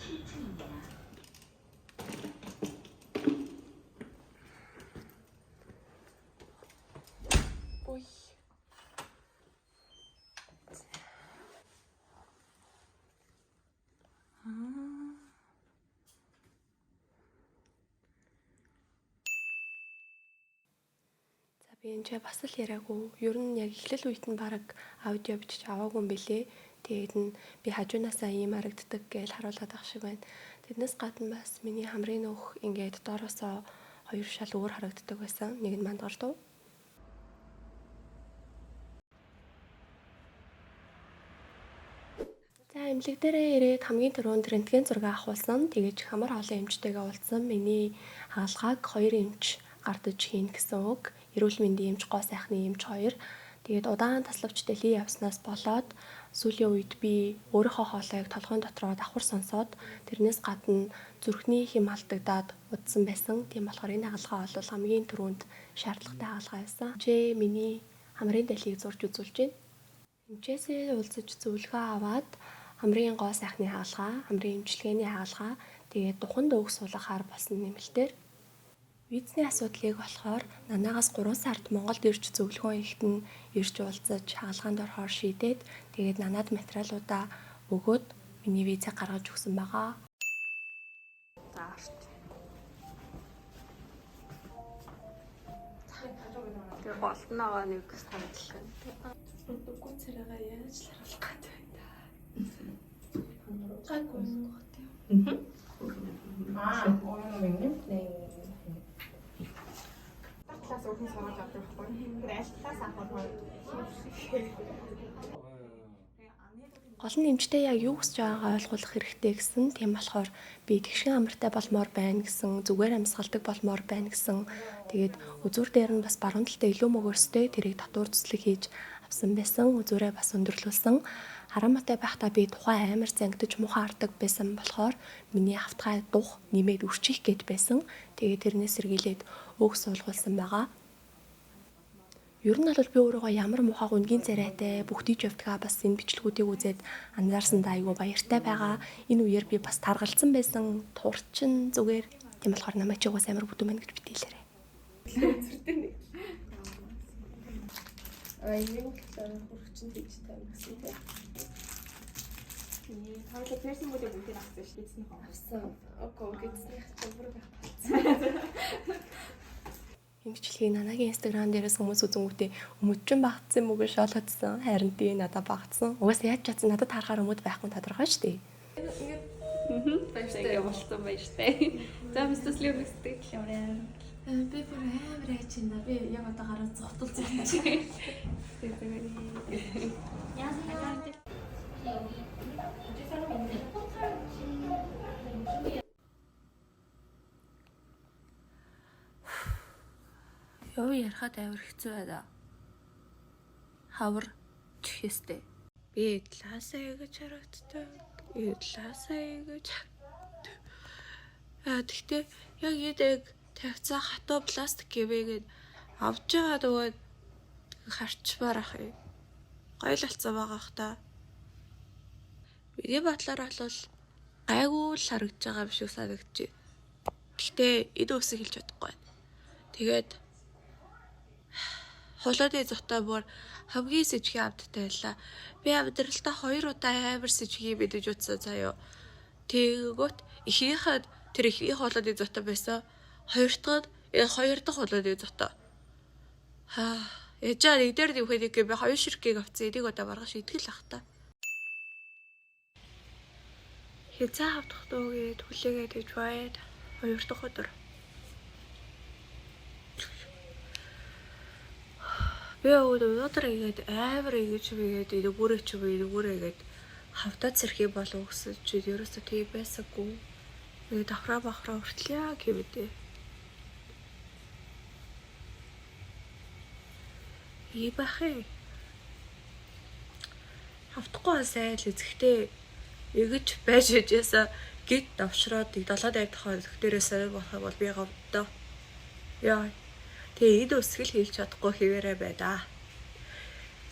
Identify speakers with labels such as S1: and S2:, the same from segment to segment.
S1: 7층입니다.
S2: Ой. За, би энэ ч бас л яриаггүй. Ер нь яг эхлэл үед нь баг аудио бичиж аваагүй юм бэлээ. Тэгээд нь би хажуунаасаа ийм харагддаг гэж харуулад ах шиг байна. Тэрнээс гадна бас миний хамрын нөх ингээд доороосоо хоёр шал өөр харагддаг байсан. Нэг нь мандгар дуу. За, эмнэлэг дээрээ ирээд хамгийн түрүүнд рентген зураг авахулсан. Тэгээд хамар хоолой эмчтэйгээ уулзсан. Миний хагалгааг хоёр эмч гардаж хийнэ гэсэн үг. Эрүүл мэндийн эмч, гоо сайхны эмч хоёр. Тэгээд удаан таславч дэлхий явснаас болоод сүүлийн үед би өөрийнхөө хоолойг толгойн дотроо давхар сонсоод, тэрнээс гадна зүрхний хэм алдагдаад удсан байсан. Тийм болохоор энэ хагалгаа бол хамгийн түрүүнд шаардлагатай хагалгаа байсан. Чи миний хамрын дэлхийг зурж үзүүлж байна. Эмчээсээ уулзаж зөвлөгөө аваад хамрын гоо сайхны хагалгаа, хамрын эмчилгээний хагалгаа, тэгээд духанд өг суулгахаар болсон нэмэлтээр визний асуудлыг болохоор нанаагаас 3 сард Монголд ирж зөвлөгөө ихт нь ирж уулзаж хагалгаанд орохоор шийдээд, тэгээд нанаад материалуудаа өгөөд миний визийг гаргаж өгсөн байгаа.
S3: За, орч. Тэгээ голтноогоо нэг санал.
S2: Үгүй, царайгаа яаж л харуулах гэдэг вэ та? Гайгүй юм уу?
S3: Аа, 오영민님?
S2: 네.
S3: 딱 талаас өрхөн сургаж авдаг байхгүй. Тэр аль талаас авах вэ?
S2: Гол нь эмчтэй яг юу хүсэж байгаагаа ойлгуулах хэрэгтэй гэсэн. Тийм болохоор би тэгшгэн амартай болмоор байна гэсэн, зүгээр амьсгалдаг болмоор байна гэсэн. Тэгээд үзүүр дээр нь бас баруун талдаа илүү мөгөөстэй, тэрийг татвар цэцлэг хийж авсан байсан. Үзүүрээ бас өндөрлүүлсэн. Харааматай байхдаа би тухайн амар зангидаж муухай хардаг байсан болохоор миний хавтгай дух нэмээд үрчих гээд байсан. Тэгээд тэрнээс сэргийлээд өг суулгуулсан байгаа. Ер нь бол би өөрийгөө ямар муухай гүнгийн царайтай бүгдийж явдгаа бас энэ бичлэгүүдийг үзээд анзаарсандаа айгүй баяртай байгаа. Энэ үеэр би бас таргалцсан байсан. Турчин зүгээр. Тийм болохоор намайг чи угаас амар бүдүүн байна гэж битгийлээрэй.
S3: Зүртэй нэг.
S2: Аа, энэ хөрөгчин хийж тавина гэсэн тийм.
S3: Хоёулаа piercing-үүдээ бүгдийг авсан шүү дээ. Эцнийх нь.
S2: Авсан. Окей, гэснийх чинь бүр байх болсон. Энэ бичлэгийг нанагийн Instagram дээрээс хүмүүс үзэнгүүтээ өмөдчин багтсан юм уу гэж шоолоодсон. Харин тий, надад багтсан. Угаасаа яаж чадсан надад харахаар өмөд байхгүй нь тодорхой шүү дээ.
S4: Баяртай болцсон, баяртай. За, мөсtöслийн өгсдөг ямар яа.
S2: Би бүр амар айч байна. Би яг одоо гараад зогтол зогтож. Яв ярихад амар хэцүү байна. Хавар чихэстэй. Би талаасаа гэж харагддаг. Талаасаа гэж. Аа, тэгтээ яг эдэг тавьцаа хатуу пластик гэвэгээд авч байгаа дөгөөд харчмаар ах юм. Гоё л алцсан байгаа бах та. Миний бодлоор бол гайгүй л харагдаж байгаа юм шиг санагдчих. Гэхдээ эд үсэг хэлж чадахгүй байна. Тэгээд хулууны зутай бүр хамгийн сэжигийн амттай байлаа. Би амьдралдаа хоёр удаа амар сэжигийн мэдэж утсан заяо. Тэгэнгүүт эхнийхээ тэр эхний хулууны зутай байсан. Хоёр дахь нь хоёр дахь хулууны зутай. Аа, яжаа нэг дээр нэг нэг би хоёр ширхгийг авцсан. Энийг удаа маргааш идэх л ах та. Хязаа хавдах дуугээд хүлээгээд иж байд. Хоёр дахь өдөр. Би өнөөдөр ингээд амар ингэж бигээд эдгүүрээ чи би эдгүүрээ гээд хавтаад сэрхий болов гэсэн чи ерөөсөө тийм байсангүй. Тэгээд давхраа бахраа хүртэл яа гэвэдэ. Ибахэ. Хавтахгүй сайн л эзэгтэй эгэж байж ижээсэ гид давшраад 7 80 дахь дээрээ сайн болох бол би говдоо. Яа. Тэгээ эд өсгөл хийлж чадахгүй хэвээрээ байдаа.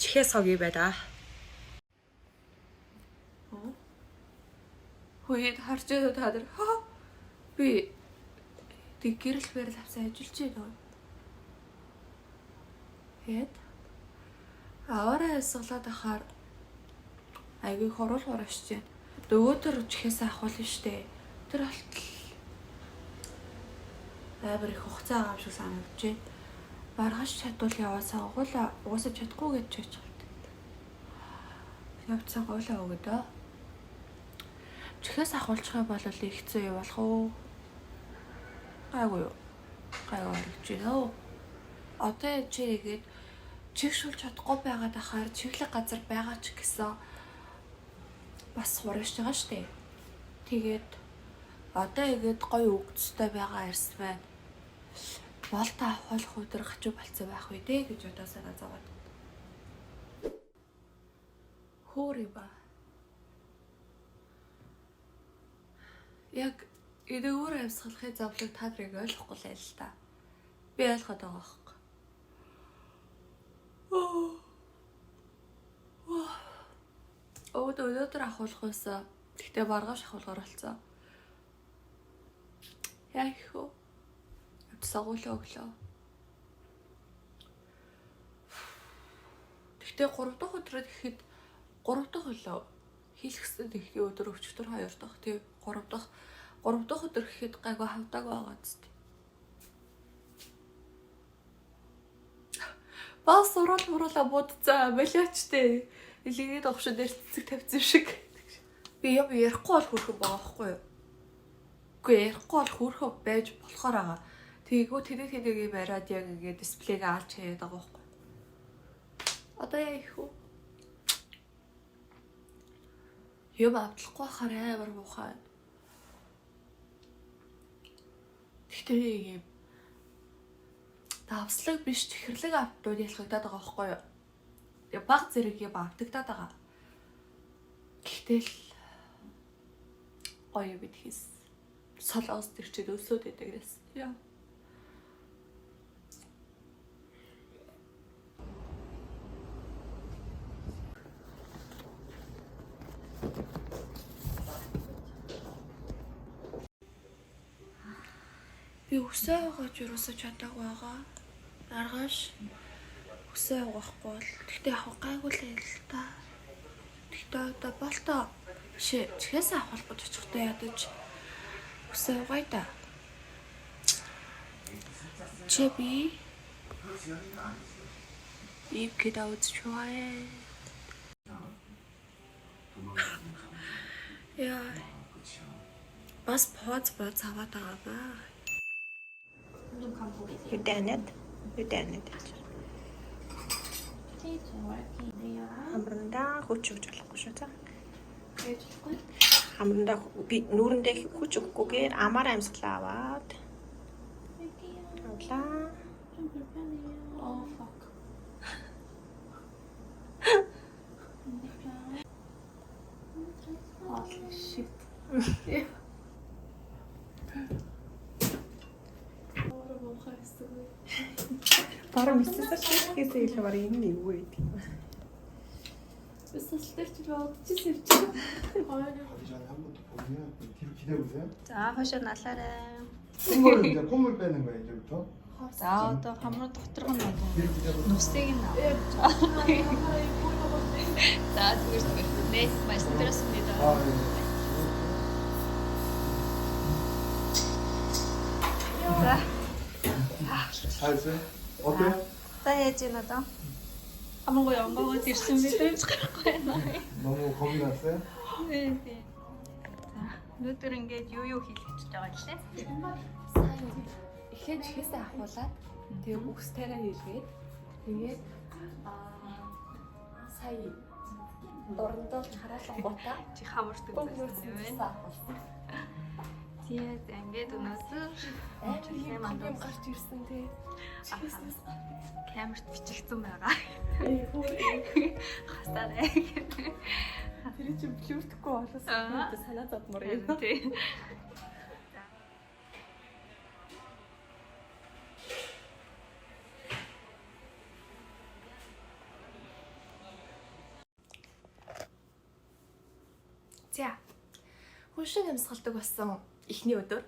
S2: Чихээ соги байдаа. Хөөе харж байгаа та нар. Би тэг гэрэл бэрэл авсан ажиллаж байна. Тэгээд аваараа ясгалаад ахаар айгүй хурал хураашж байна. Нөгөөдөр чихээс авахул нь штэ. Тэр болтол амар их хугацаа байгаа юм шиг санагдаж байна. Маргааш чадвал яваа сонгуулаа угаасаа чадахгүй гэж чийж байгаа. Явж сонгуулаа өгöd дөө. Чихээс ахуулчих юм бол их хэцүү юм болох уу? Гайгүй юу? Гайгүй харагдаж байна өө. Одоо чи игээд чигшүүлж чадахгүй байгаад ахаар чиглэг газар байгаа ч гэсэн бас хурааш байгаа штэ. Тэгээд одоо игээд гоё өгцтэй байгаа арьс байна. Болт авах өдөр гачуу болцсон байх үү дээ гэж одоо санаа зовоод. Хөөр юм ба. Яг эдгээр амьсгалахын зовлон та нарыг ойлгохгүй л байл та. Би ойлгоод байгаа байхгүй. Өөд өнөөдөр ахуулах байсан. Гэхдээ маргааш ахуулгаар болцсон. Яа их үү? Сонгуулаа өглөө. Гэхдээ 3 дахь өдрөд ихэд 3 дахь өглөө хийлгэсэн ихний өдөр өчигдөр 2 дахь тий 3 дахь өдөр гэхэд гайгүй хавдааг байгаа зү. Бас суруул муруула будцаа болиочтэй. Илгээд огшоо дээр цэцэг тавьсан шиг. Би юм ярихгүй бол хөөрхөн байгаа байхгүй юу? Үгүй ярихгүй бол хөөрхөн байж болохоор байгаа. Тээгүү тэнэг тэнэг юм яриад яг ингээд дисплейг алж хаяад байгаа байхгүй. Одоо яа их үү? Юм авдлахгүй байхаар амар муухай. Гэхдээ юм давслаг биш чихэрлэг автууд ялгагдаад байгаа байхгүй юу? Тэгээ баг зэрэг юм автагдаад байгаа. Гэхдээ л гоё бид хийс. Солонгос төр чид өсөөд байдаг гэсэн. Яа. Би өсөө угааж юусоо чадаагүй байгаа. Аргааш өсөө угаахгүй бол гэхдээ яг гайгүй л юм л та. Гэхдээ одоо болтоо биш чихээс авах гэж очихтой ядаж өсөө угаая да. Чи би 입기다 좋아해. 야, бас поз поз аваад байгаа маа.
S3: Юдэнэт. Юдэнэт. Хамрандаа хүч өгч болохгүй шүү за. Хамрандаа би нүүрэндээ хүч өгөхгүйгээр амар амьсгалаа аваад. Авлаа.
S2: Oh fuck. Oh shit.
S3: Бараг мисэсэр шийдхээсээ илүү бараг энэ нь эвгүй байдаг юм.
S2: Бисэлтэр чи бодчихсон юм чи.
S1: 가기 전에 한 번 더 보면 뒤로 기대보세요.
S4: За хошоо налаарай.
S1: 콧물을 이제 콧물 빼는 거예요 이제부터.
S4: За одоо хамруу доторх нь одоо
S1: 뒤로 기대보세요.
S4: нусыг нь авч. За зүгээр зүгээр. 네, 말씀드렸습니다.
S1: 아 예.
S4: За.
S1: 잘했어요? 어때요?
S4: За яаж юм одоо? Хамаагүй онгоогоод ирсэн мэдрэмж гарахгүй байна.
S1: 너무 겁이 났어요?
S4: Тий, тий. За, өнөөдөр ингээд юу юу хийлгэж байгаа лээ?
S2: Сайн ихэн чихээсээ ахуулаад тэгээ үхс тариа хийлгээд тэгээд сая дурандуулж хараалангуудаа
S4: Чи хамарт үзсэн юм байна.
S2: ахуулсан.
S4: Тий, за ингээд өнөөдөр
S2: Амар
S4: юм
S2: юм юм гарч ирсэн тий. Чихээсээс
S4: камерт бичигдсэн байгаа.
S2: Эйхүү.
S4: Хасаарай.
S2: Тэр чинь блюртэхгүй болоос санаа зовмор юм.
S4: Тий.
S2: За. Хүн шиг амьсгалдаг болсон эхний өдөр.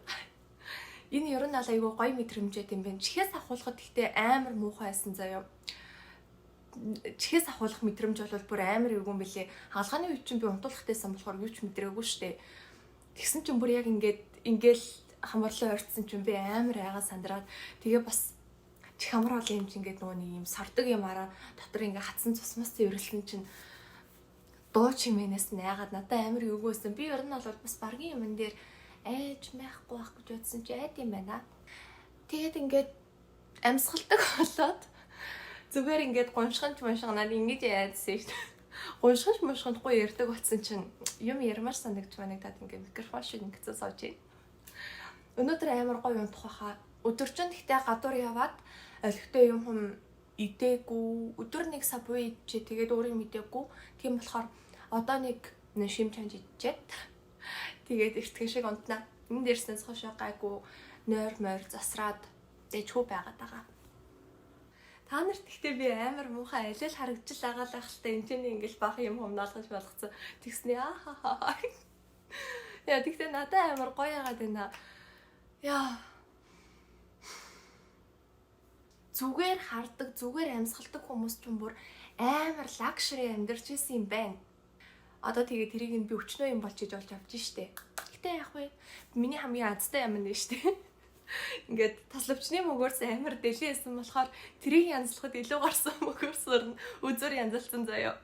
S2: Энэ ер нь бол айгүй гоё мэдрэмжтэй юм байна. Чихээс авахулахад гэхдээ амар муухай байсан заяа. Чихээс авахулах мэдрэмж бол бүр амар эвгүй юм бэлээ. Хагалгааны үед чинь би унтуулахтайсан болохоор юу ч мэдрээгүй штэ. Тэгсэн чинь бүр яг ингээд ингээл хамарлаа ойртсон чинь би амар айгаа сандраад тэгээ бас чих амар олон юм чинь ингээд нөгөө нэг юм сордог юм араа дотор ингээ хатсан цусмас цэвэрлсэн чинь дуу чимээнээс найгаад надад амар эвгүйсэн. Би ер нь бол бас баргийн юмн дээр айж майхгүй байх гэж бодсон чи айд юм байна. Тэгээд ингээд амьсгалдаг болоод зүгээр ингээд гуншганч муншганаад ингэж айдсан шүү дээ. Гуншганч муншганахгүй ярьдаг болсон чинь юм ярмаар санагдж байна надад ингээд микрофон шиг ингэсэн сууж байна. Өнөөдөр амар гоё унтах байхаа. Өдөржин гэхдээ гадуур яваад олигтой юм хүм идээгүй. Өдөр нэг сабвей идчихээ тэгээд өөрөө мэдээгүй. Тийм болохоор одоо нэг шим чанж идчихэд тэгээд эртгэн шиг унтнаа. Энэ дээрснээс хойш гайгүй нойр мойр засраад дэжхүү байгаад байгаа. Та нарт гэхдээ би амар муухай алил харагдчил байгаа л ахalta энэ чинь ингээл бах юм хумнаалгаж болгоцсон. Тэгсний аа. Яа тэгтээ надад амар гоё яагаад байна. Яа. Зүгээр хардаг, зүгээр амьсгалдаг хүмүүс ч юм бүр амар luxury амьдарч исэн юм байна. Одоо тэгээ тэрийг нь би өчнөө юм болж иж болж авч штэ. Гэтэ яах вэ? Миний хамгийн азтай юм нэ штэ. Ингээд тасламчны мөгөөрс амар дэлхийсэн болохоор тэрийг янзлахад илүү гарсан мөгөөрсөр нь үзүр янзалсан заяа.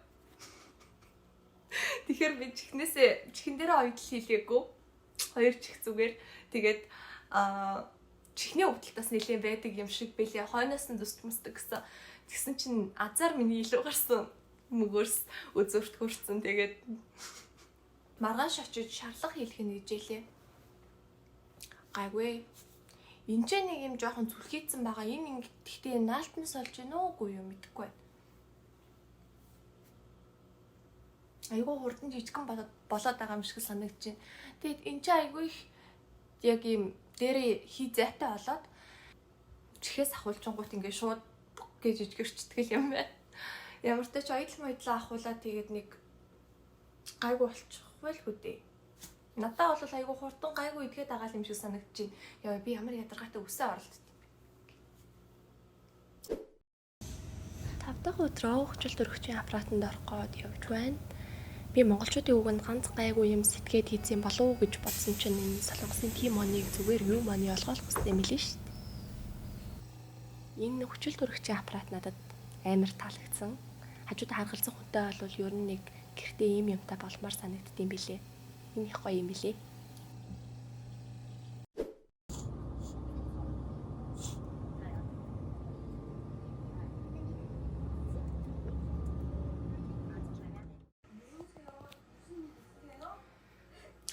S2: Тэгэхээр би чихнээсээ чихэн дээрээ оёдол хийлгээгүй. Хоёр чих зүгээр тэгээд чихний өвдөлтөөс нэлээд байдаг юм шиг бэлээ. Хойноос нь зүсч мүсдэг гэсэн. Тэгсэн чинь азар миний илүү гарсан мөгөөрс үзүрт хүрсэн. Тэгээд маргааш очиж шарлах хийлэх нь гэжээлээ. Гайгүй. Энд ч нэг юм жоохон зүлхийцэн байгаа. Энэ ингэ тэгтээ наалтнаас олж гэнэ үгүй юу мэдэхгүй байна. Айгүй хурдан жижигхэн болоод байгаа юм шиг санагдаж байна. Тэгээд энэ ч айгүй их яг юм дээрээ хий зайтай болоод чихээс ахуулчингууд ингээ шууд гэж жижигэрчдэг юм байна. Ямар ч тач оёдол моёдлоо ахуулаад тэгээд нэг гайгүй болчих байлгүй дээ. Надад бол айгүй хурдан гайгүй идгээд байгаа юм шиг санагдаж байна. Яа би ямар ядаргаатай үсээ оролт. 5 дахь өдрөө хүчил төрөгчийн аппаратанд орох гээд явж байна. Би монголчуудын үг нь ганц гайгүй юм сэтгээд хийцэн болов уу гэж бодсон чинь энэ солонгосын T-money-г зүгээр U-money олгоолох гэсэн юм лээ шүү дээ. Энэ хүчил төрөгчийн аппарат надад амар таалагдсан. Хажууд харгалзах хүнтэй бол ер нь нэг гэртээ ийм юмтай болмоор санагддсан билээ. Энэ их гоё юм билээ.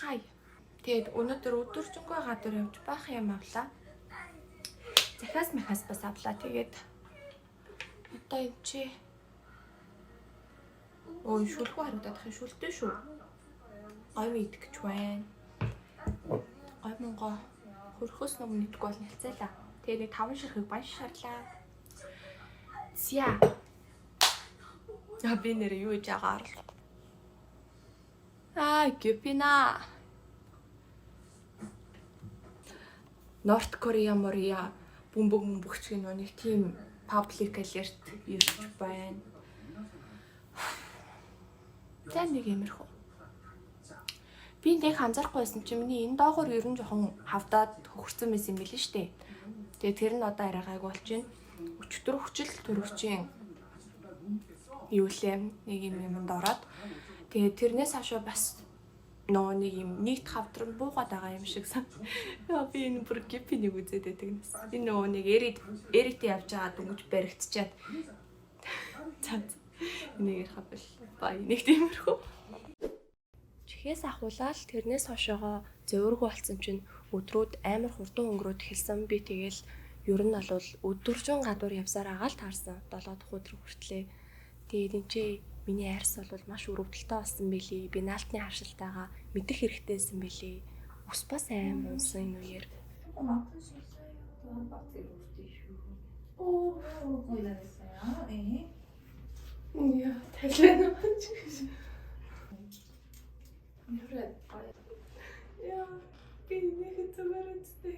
S2: Хай. Тэгээд өнөөдөр өдөржингөө гадуур явж баах юм авлаа. Захиас махаас бас авлаа. Тэгээд одоо энэ чи ой шүлгүү харагдаад их шүлтэй шүү. Говь идэх гэж байна. Говь монгоо хөрхөөс нүг нэгдгүй бол нэлцээлаа. Тэгээд нэг 5 ширхэг банш шарлаа. Зя. Я би нэр юу хийж байгаагаар л. Аа, гюпина. North Korea Moria бөмбөг мөмбөгч гэх нэг тийм public alert ирж байна. За нэг юмэрхүү. Би нэг анзаарахгүй байсан чинь миний энэ доогоор ер нь жоохон хавдаад хөхөрсөн байсан юм билээ шүү дээ. Тэгээ тэр нь одоо арай гайгүй болж байна. Өчтөр хүчил төрөгчийн юу лээ нэг юм юмд ороод тэгээ тэрнээс хашаа бас нөгөө нэг юм нийт хавдран буугаад байгаа юм шиг сан. Яа би энэ бүр гипи нэг үзээд байдаг нэс. Энэ нөгөө нэг эрит явж байгаа дөнгөж баригдчиад. За энийг ярих бол бай нэг тиймэрхүү. Чихээс ахуулаад тэрнээс хойшоогоо зөөргөө болсон чинь өдрүүд амар хурдан өнгөрөөд эхэлсэн. Би тэгэл ер нь бол өдөржин гадуур явсаар агаал таарсан. 7 дахь өдөр хүртлээ. Тэгээд энэ чи миний арьс бол маш өрөвдөлтөй болсон билий. Би наалтны харшилтайгаа мэдэх хэрэгтэйсэн билий. Ус бас аим унсан энэ үеэр. Яа, талаа. Зүгээр үстэй.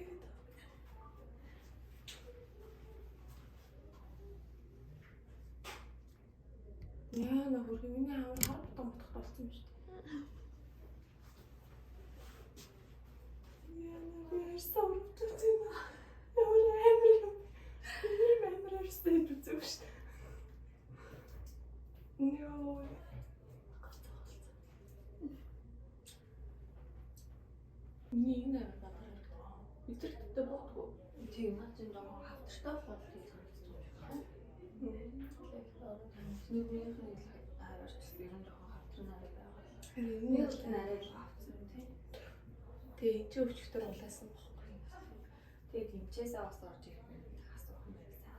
S2: Яа на хөргөн миний амар хар бутан бутах болсон юм шүү дээ. Яа на би ярьсан урвж байна. Ямар амар юм. Ийм амар ярьсан гэж үзээгүй шүү дээ. Йоо. Миний энэ амар бадраа. Эзэрттэй боодгүй.
S5: Тийм наад чинь жоохон хавтартай болохоор тийм санагдаж байгаа юм шиг. Нэг нэгнийх нь аваарч ер нь жоохон хавтар нарай байгаа. Нэг л нарай жоохон хавтсан тийм.
S2: Тэгээ энэ чинь өчигдөр улаасан бохгүй.
S5: Тэгээд тэмчээсээ бас орж ирэх юм асуух юм байсан.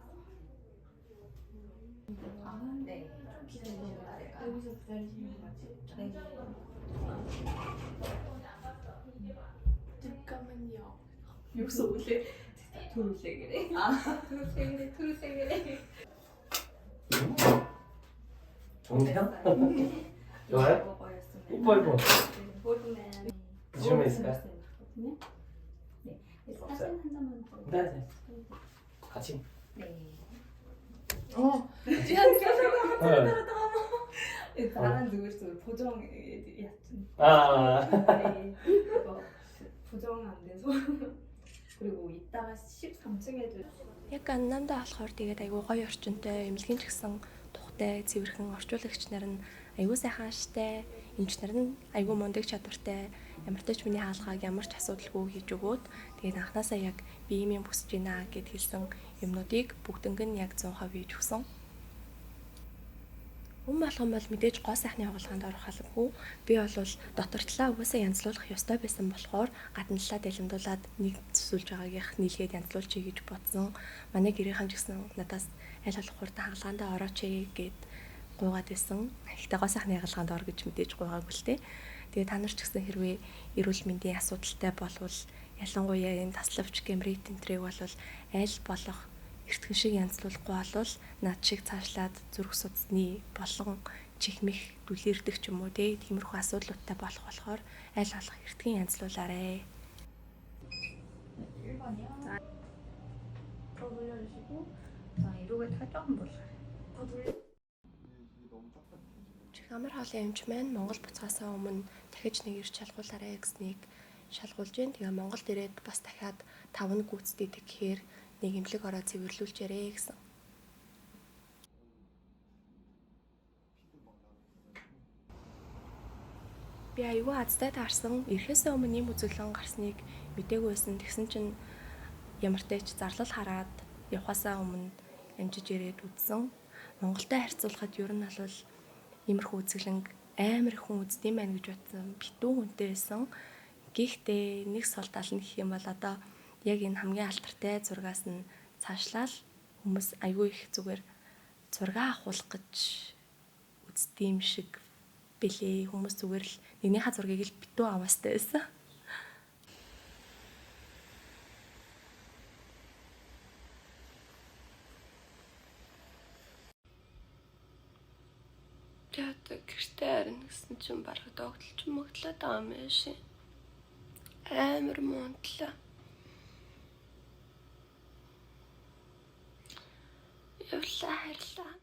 S5: Аа 네.
S3: 여기서 기다리시는 거지?
S5: 네.
S2: 잠깐만요. Юу гэсэн үг лээ?
S5: төрүүлээгээрэй. төрүүлээгээрэй, төрүүлээгээрэй.
S6: 좋은데요? 좋아요?
S5: 먹어였습니다.
S6: 이뻐 이뻐.
S5: 보드맨.
S6: 드시면 있을까요?
S5: 네.
S6: 없어요.
S5: 사진 한 장만 더.
S6: 네, 네. 같이.
S5: 네.
S2: Оо.
S6: 네.
S5: 나는 누굴 수 보정 얕은.
S6: 아.
S5: 네. 그거 보정 안 돼서. 그리고 이따가 13층에도
S2: Яг Ганнамдаа болохоор тэгээд айгүй гоё орчинтой, эмнэлгийн ч гэсэн тухтай, цэвэрхэн орчуулагч нар нь айгүй сайхан аштай, эмч нар нь айгүй мундаг чадвартай, ямар ч миний хаалгааг ямар ч асуудалгүй хийж өгөөд тэгээд анханасаа яг би ийм юм хүсэж байна гэд хэлсэн юмнуудыг бүгднг нь яг 100% хийж өгсөн. Хүн болгон бол мэдээж гоо сайхны хагалгаанд орох албагүй. Би бол дотор талаа угаасаа янзлуулах ёстой байсан болохоор гадна талаа далимдуулаад нэг төсөөлж байгаагийнх нийлгээд янзлуулчихъя гэж бодсон. Манай гэрийнхэн ч гэсэн надаас аль болох хурдан хагалгаандаа орооч гээд гуйгаад байсан. Гэхдээ гоо сайхны хагалгаанд ор гэж мэдээж гуйгаагүй л дээ. Тэгээ та нар ч гэсэн хэрвээ эрүүл мэндийн асуудалтай болвол ялангуяа энэ таславч геморройд энтрийг бол аль болох эртгэн шиг янзлуулахгүй болвол над шиг цаашлаад зүрх судасны болон чихмэх дүлээрдэх ч юм уу те тиймэрхүү асуудлуудтай болох болохоор аль болох эртгэн янзлуулаарэ.
S3: 1번이요.
S5: 더 돌려주시고 자 이러고 탈조금 몰라요.
S3: 더 돌려.
S1: 이게 너무 딱딱해 지금.
S2: Чих амар хоолын эмч маань Монгол буцаасаа өмнө дахиж нэг ирж шалгуулаарэ гэснийг шалгуулж гин. Тэгээ Монголд ирээд бас дахиад 5 гүйцэтгэдэг гэхээр нэг эмнэлэг ороо цэвэрлүүлжээрэй гэсэн.
S1: 피도 막 나고.
S2: Би аюу азтай таарсан. Ирэхээсээ өмнө ийм үзэглэн гарсныг мдээгүй байсан. Тэгсэн чинь ямартай ч зарлал хараад явхаасаа өмнө амжиж ирээд үзсэн. Монголтой харьцуулахад ер нь бол иймэрхүү үзэглэнг амар их хүн үздэм байх гэж бодсон. Битүү хүнтэй байсан. Гэхдээ нэг сул тал нь гэх юм бол одоо яг энэ хамгийн алдартай зургаас нь цаашлаад хүмүүс аюу их зүгээр зураг авахулах гэж үздэм шиг бэлээ. Хүмүүс зүгээр л нэгнийхээ зургийг л битүү аваастай байсан. Би одоо гэртээ харина гэсэн чинь бараг догтлж мөгдлөөд байгаа юм шиг. Амар мунтлаа. Явлаа харьлаа.